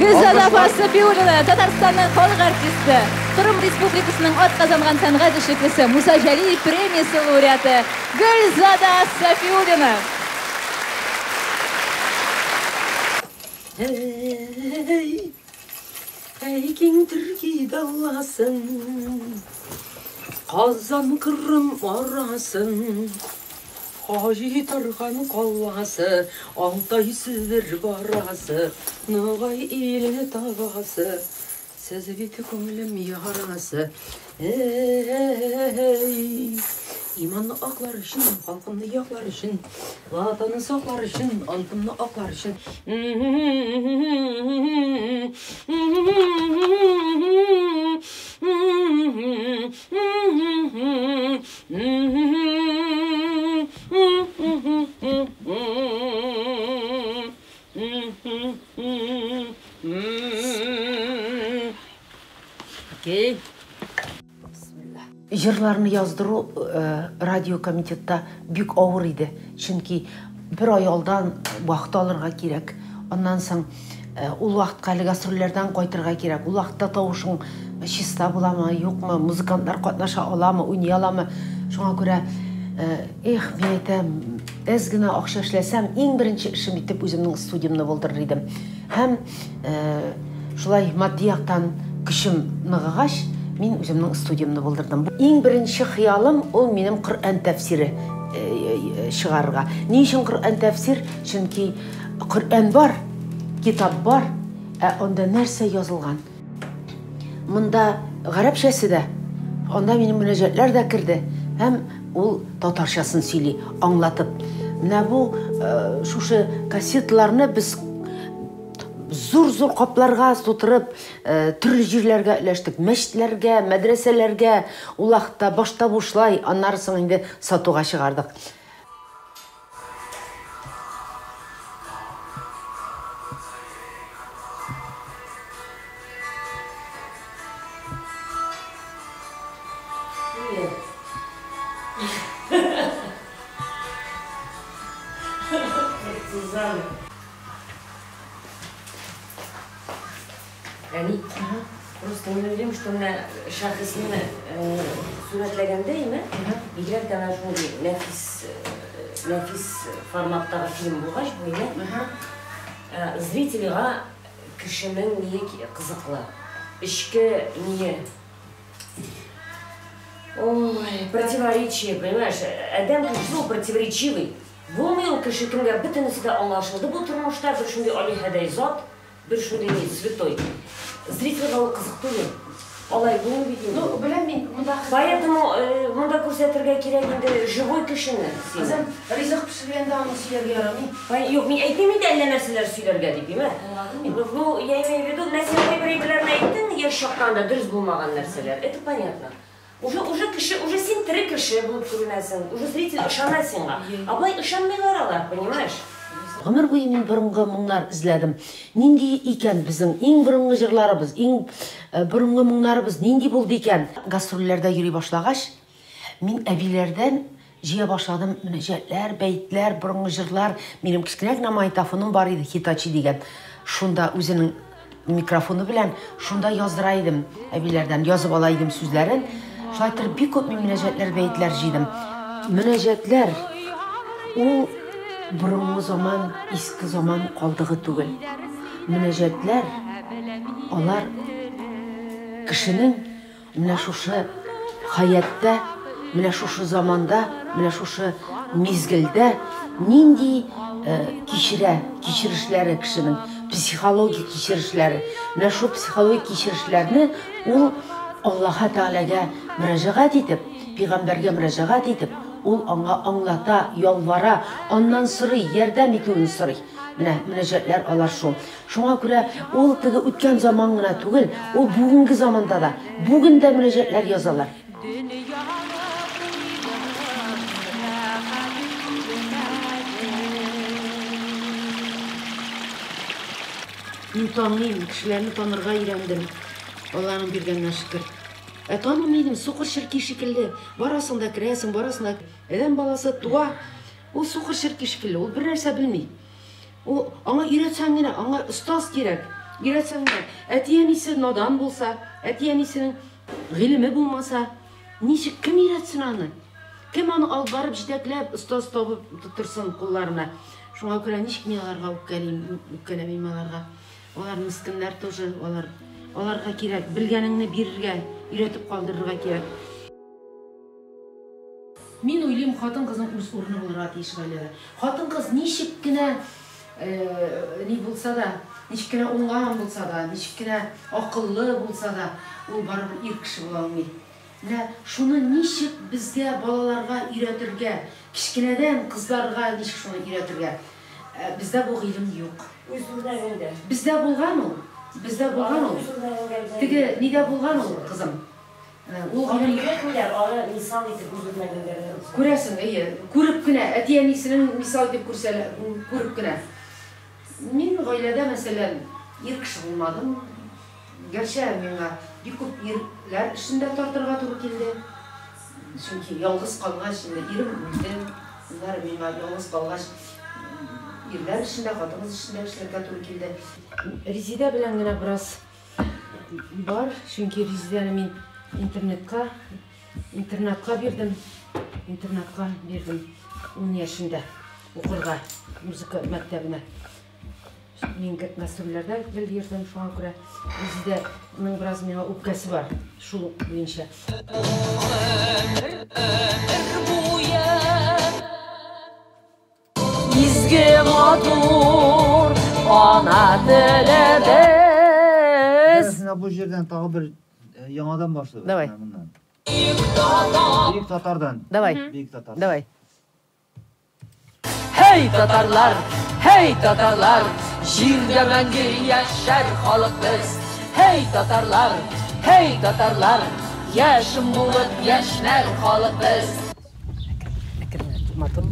Гөлзада апа Сафиуллина, Татарстанның халык артисты, Кырым Республикасының атказанган сәнгать эшлеклесе, Муса Җәлил премиясе лауреаты Гөлзада Сафиуллина. Әй, әй киң төрки даласын, Казан Кырым арасын, Хаҗи торган каласы, Алтай Себер барасы, Ногай иле табасы, Сез бит күңелем ярасы. Әй, иманны аклар өчен, халкымны яклар өчен, Ватанны саклар өчен, антымны аклар өчен. Окей. Җырларны яздыру радиокомитетта бик авыр иде. Чөнки бер ай алдан вакыт алырга кирәк. Аннан соң ул вакытка әле гастрольләрдән кайтырга кирәк. Ул вакытта тавышың чиста буламы, юкмы, музыкантлар катнаша аламы, уйный аламы. Шуңа күрә, эх, мин әйтәм, әз генә акча эшләсәм, иң беренче эшем итеп үземнең студиямне булдырыр идем. Һәм шулай матди яктан көчем ныгыгач, мин үземнең студиямне булдырдым. Иң беренче хыялым ул минем Коръән тәфсире чыгарырга. Ни өчен Коръән тәфсир? Чөнки Коръән бар, китап бар, ә анда нәрсә язылган? Монда гарәпчәсе дә, анда минем мөнәҗәтләр дә керде һәм ул татарчасын сөйли, аңлатып. Менә бу шушы кассеталарны без зур-зур капларга тутырып, төрле җирләргә өләштек. Мәчетләргә, мәдрәсәләргә, ул вакытта башта бушлай, аннары соң инде сатуга чыгардык. Әни, просто мин уйлыйм, что менә шәхесне сурәтләгәндә, име, бигрәк тә менә шундый нәфис, нәфис форматтагы фильм булгач бу, име, зрительгә кешенең ние кызыклы, эчке ние. Ой, противоречие, понимаешь, адәм кешесе ул противоречивый. Булмый ул кеше, кемгә бөтенесе дә аңлашылды бу тормышта, бер шундый алиһәдәй зат, бер шундый ни, святой. Зрительгә ул кызык түгел. Алай булмый бит инде. Ну, беләм мин, монда. Поэтому монда күрсәтергә кирәк инде живой кешене син. Кызым, ризык пешергәндә аны сөйләргә ярамый. Юк, мин әйтмим инде әллә нәрсәләр сөйләргә дип, име? Ну, я имею в виду, менә син кайбер әйберләрне әйттең, яшь чактан да дөрес булмаган нәрсәләр. Это понятно. Уже, уже кеше, уже син тере кеше булып күренәсең, уже зритель ышана сиңа. Ә болай ышанмыйлар алар, понимаешь? Гомер буе мин борынгы моңнар эзләдем. Нинди икән безнең иң борынгы җырларыбыз, иң борынгы моңнарыбыз нинди булды икән? Гастрольләрдә йөри башлагач, мин әбиләрдән җыя башладым мөнәҗәтләр, бәетләр, борынгы җырлар. Минем кечкенә генә магнитофоным бар иде, Хитачи дигән. Шунда үзенең микрофоны белән шунда яздыра идем әбиләрдән, язып ала идем сүзләрен. Шулай итеп бик күп мин мөнәҗәтләр, бәетләр җыйдым. Мөнәҗәтләр ул борынгы заман, иске заман калдыгы түгел. Мөнәҗәтләр алар кешенең менә шушы хәятта, менә шушы заманда, менә шушы мизгелдә нинди кичерә, кичерешләре кешенең, психологик кичерешләре. Менә шул психологик кичерешләрне ул Аллаһы Тәгаләгә мөрәҗәгать итеп, пәйгамбәргә мөрәҗәгать итеп, ул аңа аңлата, ялвара, аннан сорый, ярдәм итүен сорый. Менә мөрәҗәгатьләр алар шул. Шуңа күрә ул теге үткән заман гына түгел, ул бүгенге заманда да, бүген дә мөрәҗәгатьләр язалар. Мин таныйм, кешеләрне танырга өйрәндем. Алланың биргәненә шөкер. Ә танымый идем, сукыр черки шикелле. Барасың да керәсең, барасың да. Адәм баласы туа, ул сукыр черки шикелле, ул бернәрсә белми. Ул аңа өйрәтсәң генә, аңа остаз кирәк. Өйрәтсәң дә, әти-әнисе надан булса, әти-әнисенең гыйлеме булмаса, ничек, кем өйрәтсен аны? Кем аны алып барып, җитәкләп, остаз табып тоттырсын кулларына? Шуңа күрә ничек мин аларга үпкәлим, үпкәләмим аларга. Алар мескеннәр тоже, алар, аларга кирәк, белгәнеңне бирергә, өйрәтеп калдырырга кирәк. Мин уйлыйм, хатын-кызның үз урыны булырга тиеш гаиләдә. Хатын-кыз ничек кенә ни булса да, ничек кенә уңган булса да, ничек кенә акыллы булса да, ул барыбер ир кеше була алмый. Менә шуны ничек безгә балаларга өйрәтергә, кечкенәдән кызларга ничек шуны өйрәтергә? Бездә бу гыйлем юк. Үз үрнәгеңдә. Бездә булган ул, бездә булган ул. Теге нидә булган ул, кызым? Ул Аны өйрәтмиләр, аны мисал итеп үз үрнәгеңдә генә үсә. Күрәсең, әйе, күреп кенә, әти-әнисенең мисал итеп күрсәлә, күреп кенә. Мин гаиләдә, мәсәлән, ир кеше булмадым. Гәрчә миңа бик күп ирләр эшен дә тартырга туры килде. Чөнки ялгыз калгач, инде ирем үлде. Аннары миңа ялгыз калгач, ирләр эшен дә, хатын-кыз эшен дә эшләргә туры килде. Резидә белән генә бераз Бар, чөнки Резидәне мин интернетка, интернатка бирдем. Интернатка бирдем 10 яшендә укырга, музыка мәктәбенә. Мин гастрольләрдә гел йөрдем, шуңа күрә Резидәнең бераз миңа үпкәсе бар шул буенча. Изге матур ана телебез. Менә бу җирдән тагы бер яңадан башлыйбыз. Давай. Бөек татардан. Давай. Бөек татар. Давай. Һей, татарлар, һей, татарлар, җирдә мәңге яшәр халык без. Һей, татарлар, һей, татарлар, яшен булып яшьнәр халык без. Матур.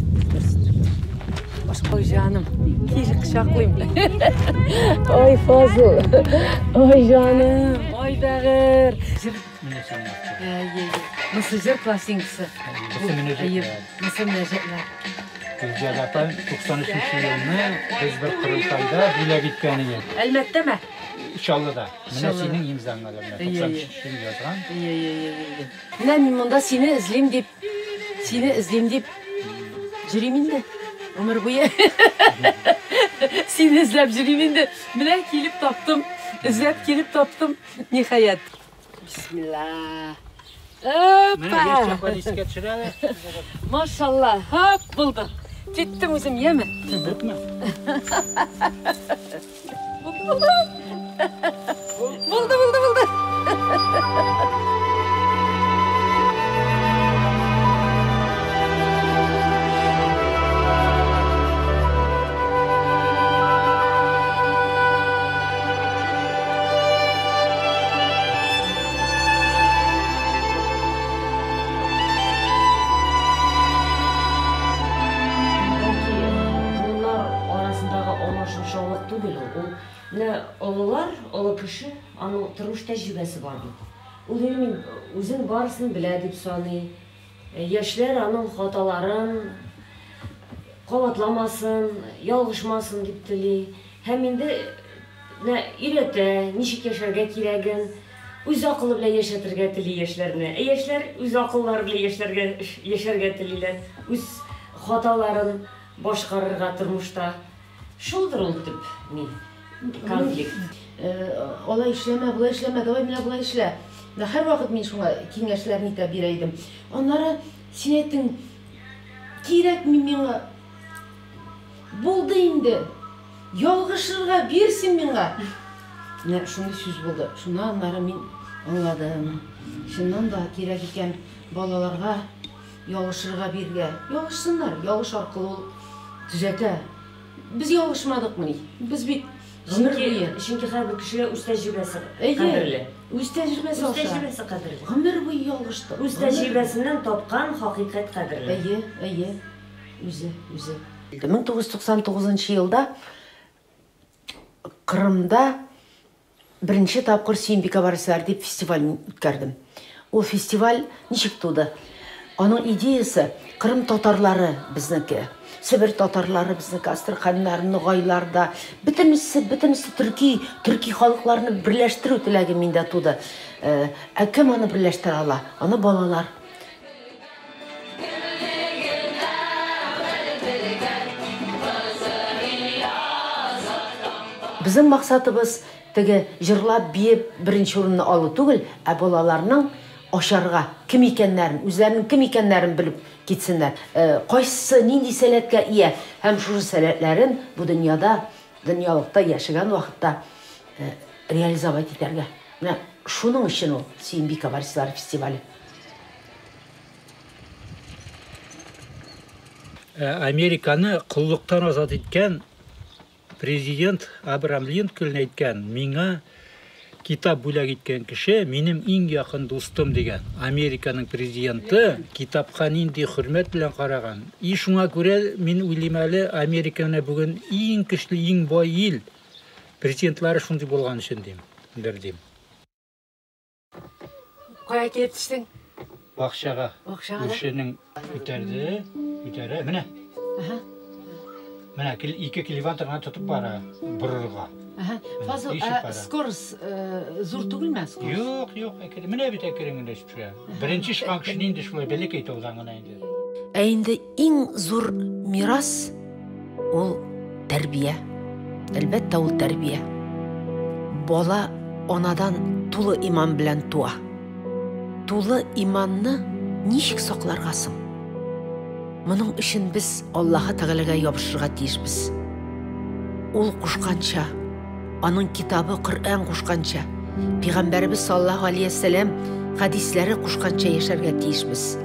Ой, җаным, кил кочаклыйм. Ой, Фазыл. Ой, җаным. Ой, бәгырь. Монысы җыр пластинкасы. Монысы мөнәҗәтләр. Гөлзада апа 93 елны без бер корылтайда бүләк иткән иде. Әлмәттәме? Чаллыда. Менә синең имзаң әле менә 93 ел язган. Менә мин монда сине эзлим дип, сине эзлим дип йөрим инде. Гомер буе. Сине эзләп йөрим инде. Менә килеп таптым. Эзләп килеп таптым. Ниһаять. Бисмилла. Опа! Искә төшерә әле. Машалла, һап булды. Киттем үзем, яме? Бетме? Булды, булды. Булды, булды. Бәлки, буыннар арасындагы алмашынучанлык түгел ул. Ул менә олылар, олы кеше, аның тормыш тәҗрибәсе бар бит. Ул инде мин үзен барысын белә дип саный. Яшьләр аның хаталарын кабатламасын, ялгышмасын дип тели. Һәм инде менә өйрәтә, ничек яшәргә кирәген, үз акылы белән яшәтергә тели яшьләрне. Ә яшьләр үз акыллары белән яшьләргә яшәргә телиләр, үз хаталарын башкарырга тормышта. Шулдыр ул төп ни, конфликт. Алай эшләмә, болай эшләмә, давай менә болай эшлә. Менә һәрвакыт мин шуңа киңәшләр нитә бирә идем. Аннары син әйттең, кирәкми миңа. Булды инде. Ялгышырга бир син миңа. Менә шундый сүз булды. Шуннан аннары мин аңладым. Чыннан да кирәк икән балаларга ялгышырга бирергә. Ялгышсыннар, ялгыш аркылы ул төзәтә. Без ялгышмадыкмыни? Без бит гомер буе. Чөнки һәрбер кешегә үз тәҗрибәсе кадерле. Үз тәҗрибәсе Үз тәҗрибәсе кадерле. Гомер буе ялгыштык. Үз тәҗрибәсеннән тапкан хакыйкать кадерле. Әйе, әйе. Үзе, үзе. 1999 елда Кырымда беренче тапкыр Сөембикә варислар дип фестиваль үткәрдем. Ул фестиваль ничек туды? Аның идеясы Кырым татарлары безнеке. Себер татарлары безнеке, Астраханнар, Ногайлар да. Бөтенесе, бөтенесе төрки, төрки халыкларны берләштерү теләге миндә туды. Ә кем аны берләштерә ала? Аны балалар. Безнең максатыбыз теге җырлап, биеп беренче урынны алу түгел, ә балаларның ачарга кем икәннәрен, үзләренең кем икәннәрен белеп китсеннәр. Кайсысы нинди сәләткә ия һәм шушы сәләтләрен бу дөньяда, дөньялыкта яшәгән вакытта реализовать итәргә. Менә шуның өчен ул Сөембикә вальслары фестивале. Американы коллыктан азат иткән президент Абрам Линкольн әйткән, миңа китап бүләк иткән кеше минем иң якын дустым дигән. Американың президенты китапка нинди хөрмәт белән караган. И шуңа күрә мин уйлыйм әле, Америка менә бүген иң көчле, иң бай ил. Президентлары шундый булган өчен дим, бер дим. Кая килеп төштең? Бакчага. Бакчага. Күршенең күтәрде, күтәрә. Менә. Ага. Менә ике килеватор гына тотып бара борырга. Ага. Фазыл, скорость зур түгелме? Юк, юк, әкрен. Менә бит әкрен генә төшә. Беренче чыккан кеше инде шулай бәләкәй таудан гына инде. Ә инде иң зур мирас ул тәрбия. Әлбәттә, ул тәрбия. Бала анадан тулы иман белән туа. Тулы иманны ничек сакларга соң? Моның өчен без Аллаһы Тәгаләгә ябышырга тиешбез. Ул кушканча, аның китабы Коръән кушканча, Пәйгамбәребез саллаллаһу алейһи вәсәлләм хәдисләре кушканча яшәргә тиешбез.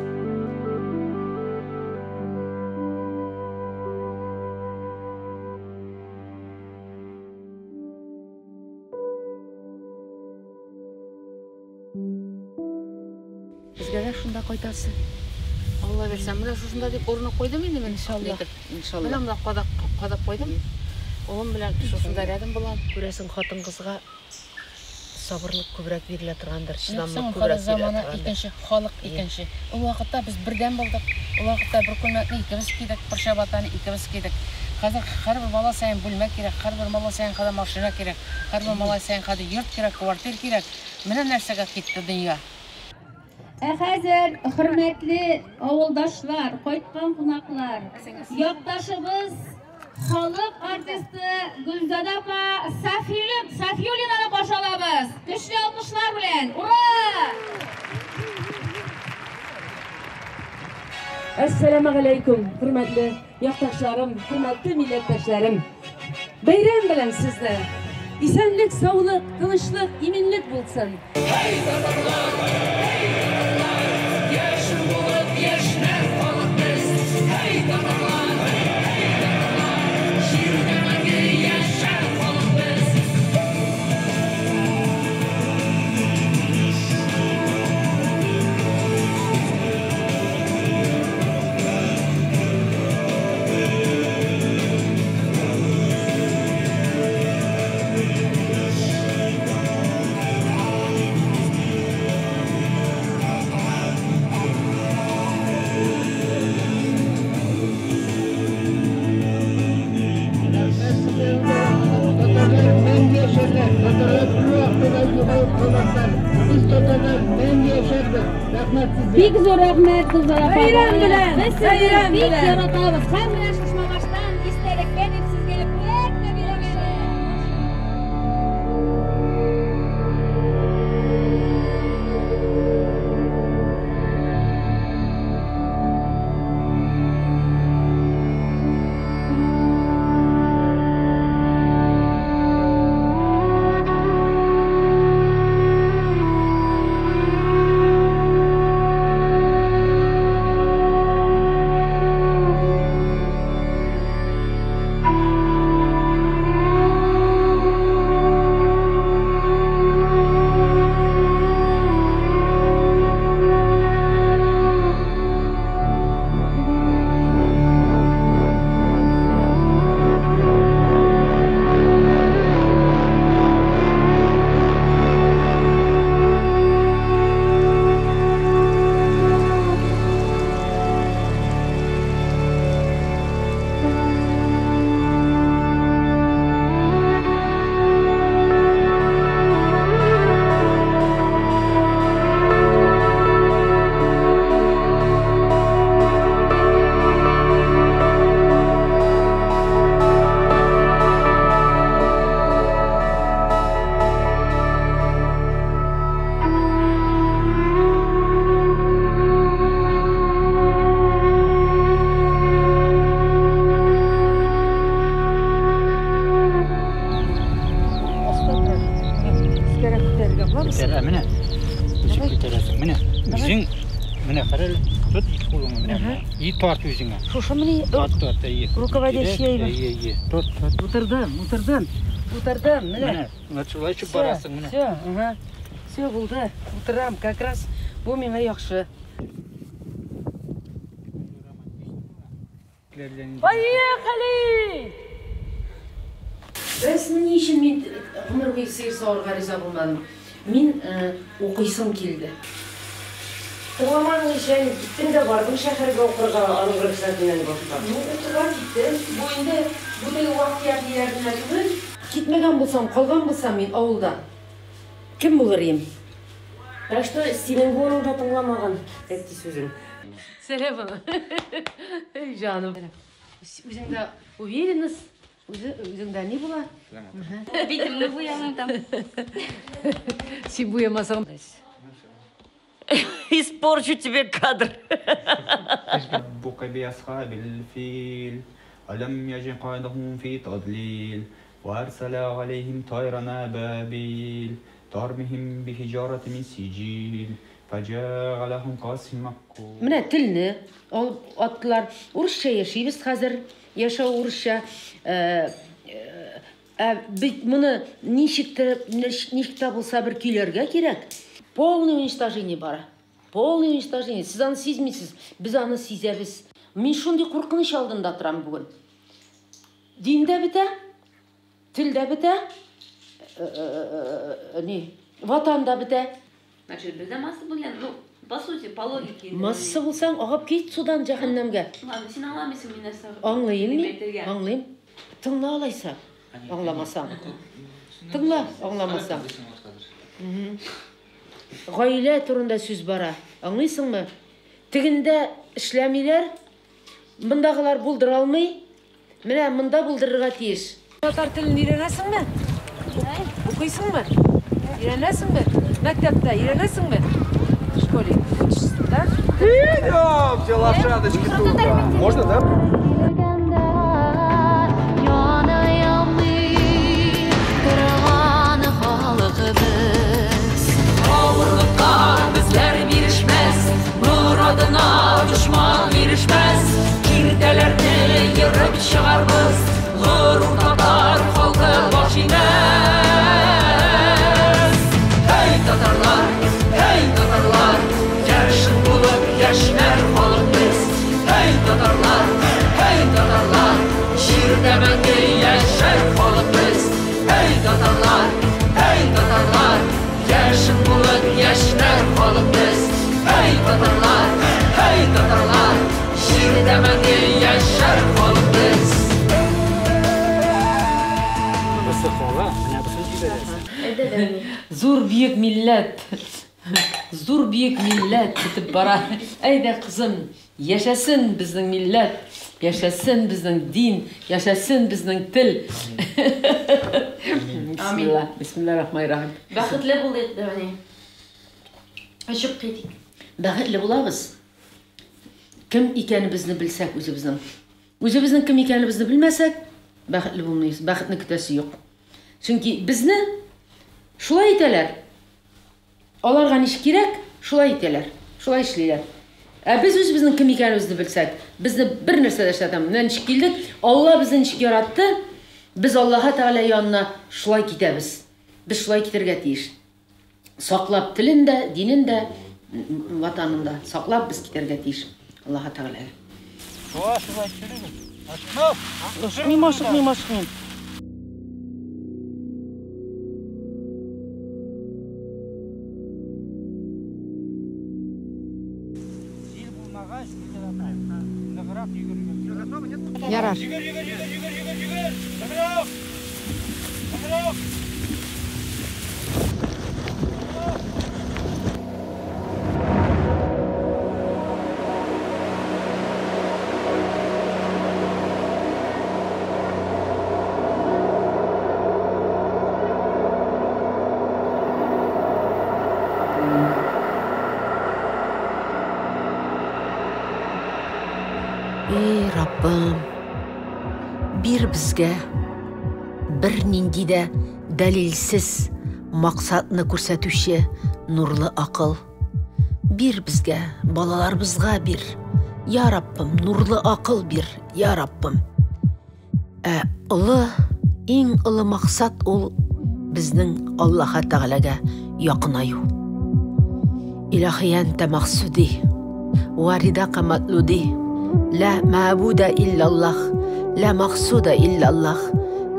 Безгә дә шунда кайтасы. Алла бирсә, менә шушында дип урыны куйдым инде мин. Иншалла. Иншалла. Менә монда кадап куйдым. Улым белән шушында рядом булам. Күрәсең, хатын-кызга сабырлык күбрәк бирелә торгандыр, чыдамлык күбрәк бирелә торгандыр. Икенче, халык икенче. Ул вакытта без бердәм булдык. Ул вакытта бер күлмәкне икебез кидек, бер чабатаны икебез кидек. Хәзер һәрбер бала саен бүлмә кирәк, һәрбер бала саен хәзер машина кирәк, һәрбер бала саен хәзер йорт кирәк, квартир кирәк. Менә нәрсәгә китте дөнья. Ә хәзер, хөрмәтле авылдашлар, кайткан кунаклар, якташыбыз халык артисты Гөлзада апа Сафиуллинаны каршы алабыз. Көчле алкышлар белән. Ура! Әссәламу алейкум, хөрмәтле якташларым, хөрмәтле милләттәшләрем. Бәйрәм белән сезне. Исәнлек, саулык, тынычлык, иминлек булсын. Һей, татарлар! Һей, татарлар! Яшел булып яшьнәр халык без. Һей, татарлар! Һей, татарлар! Җирдә мәңге яшәр халык без. Бик зур рәхмәт, Гөлзада апа. Бәйрәм белән! Без сезне Бәйрәм бик белән! яратабыз. Һәм менә Шушмабаштан истәлеккә дип сезгә бүләк тә бирәм әле. Алабыз? Күтәрә, менә. Ничек күтәрәсең? Менә. Үзең менә кара әле. Тот ике кулыңны менә. И тарт үзеңә. Шушымыни? Тарт, тарт, әйе. Руководящий әйбер. Әйе, әйе. Тарт, тарт. Утырдым, утырдым. Утырдым, менә. Менә, менә шулай чүп барасың, менә. Все, ага. Все булды. Утырам, как раз бу миңа яхшы. Поехали! Без ни өчен мин гомер буе сыер саварга риза булмадым? Мин укыйсым килде. Тыңламадың ич, әни, киттең дә бардың шәһәргә укырга, аның рөхсәтеннән башка. Ну, укырга киттем. Бу инде бу теге вак-төяк ниләр генә түгел. Китмәгән булсам, калган булсам мин авылда, кем булыр идем? Так что синең буының да тыңламаган әти сүзен. Сәлам, балам. Эй, җаным. Үзеңдә уверенность, үзеңдә ни була? Битемне буямыйм там. Син буямасаң. Испорчу тебе кадр. ربك بأصحاب الفيل ألم يجعل قيدهم في تضليل وأرسل عليهم طيرا أبابيل ترميهم بحجارة من سجيل فجعلهم كعصف مأكول. Менә телне алып аттылар. Урысча яшибез хәзер. Яшәү урысча. Ә бит моны ничек тә булса бер көйләргә кирәк. Полное уничтожение бара. Полное уничтожение. Сез аны сизмисез, без аны сизәбез. Мин шундый куркыныч алдында торам бүген. Дин дә бетә, тел дә бетә, ни, ватан да бетә. Значит, бездә масса белән, ну, по сути, по логике. Масса булсаң, агып кит судан җәһәннәмгә. Ладно, син аңламыйсың мин нәрсә. Аңлыйм мин, әйтергә. аңлыйм. Тыңла алайса, аңламасаң. Тыңла, аңламасаң. Гаилә турында сүз бара. Аңлыйсыңмы? Тегендә эшләмиләр, мондагылар булдыра алмый. Менә монда булдырырга тиеш. Татар телен өйрәнәсеңме? Укыйсыңмы? Өйрәнәсеңме? Мәктәптә өйрәнәсеңме? В школе учишься, да? Идемте, лошадочки тут. Можно, да? Авырлыкка безләр бирешмәс, морадына дошман ирешмәс. Киртәләрне ерып чыгарбыз, горур татар халкы баш имәс. Һәй, татарлар, һәй, татарлар, яшен булып яшьнәр халык без. Һәй, татарлар, һәй, татарлар, җирдә мәңге яшәр халык без. Һәй, татарлар, һәй, татарлар, яшен булып яшьнәр халык без. Һәй, татарлар, һәй, татарлар, җирдә мәңге яшәр халык без. Бусы кала, менә бусын җибәрәсең. Зур бөек милләт, зур бөек милләт бетеп бара. Әйдә, кызым, яшәсен безнең милләт, яшәсен безнең дин, яшәсен безнең тел. Бисмилла, бисмилла рахмани рахим. Бәхетле булыйк, Дәвани. Очып китик. Бәхетле булабыз. Кем икәнебезне белсәк үзебезнең. Үзебезнең кем икәнебезне белмәсәк, бәхетле булмыйбыз. Бәхетне көтәсе юк. Чөнки безне шулай итәләр. Аларга ничек кирәк, шулай итәләр. Шулай эшлиләр. Ә без үзебезнең кем икәнебезне белсәк, безне бер нәрсә дә эшләтә. Менә ничек килдек, Алла безне ничек яратты, без Аллаһ Тәгалә янына шулай китәбез. Без шулай китәргә тиеш. Саклап телен дә, динен дә, ватанын да саклап без китәргә тиеш Аллаһ Тәгаләгә. Шулай, шулай төшерегез. Ашыкма. Ашыкмыйм, ашыкмыйм, ашыкмыйм. Җил булмагач, ныграк йөгерергә кирәк. Ярар. Йөгер, йөгер, йөгер, йөгер, йөгер, йөгер. Ныграк. Ныграк. Эй, Раббым, бир безгә бер нинди дә дәлилсез Максатны күрсәтүче нурлы акыл. Бир безгә, балаларыбызга бир. Я Раббым, нурлы акыл бир, я Раббым. Ә олы, иң олы максат ул безнең Аллаһы Тәгаләгә якынаю. Илаһи әнтә максуди, ва ридака матлуди, ла мәбуда иллаллах, ла максуда иллаллах,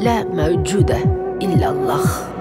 ла мәүҗуда иллаллах.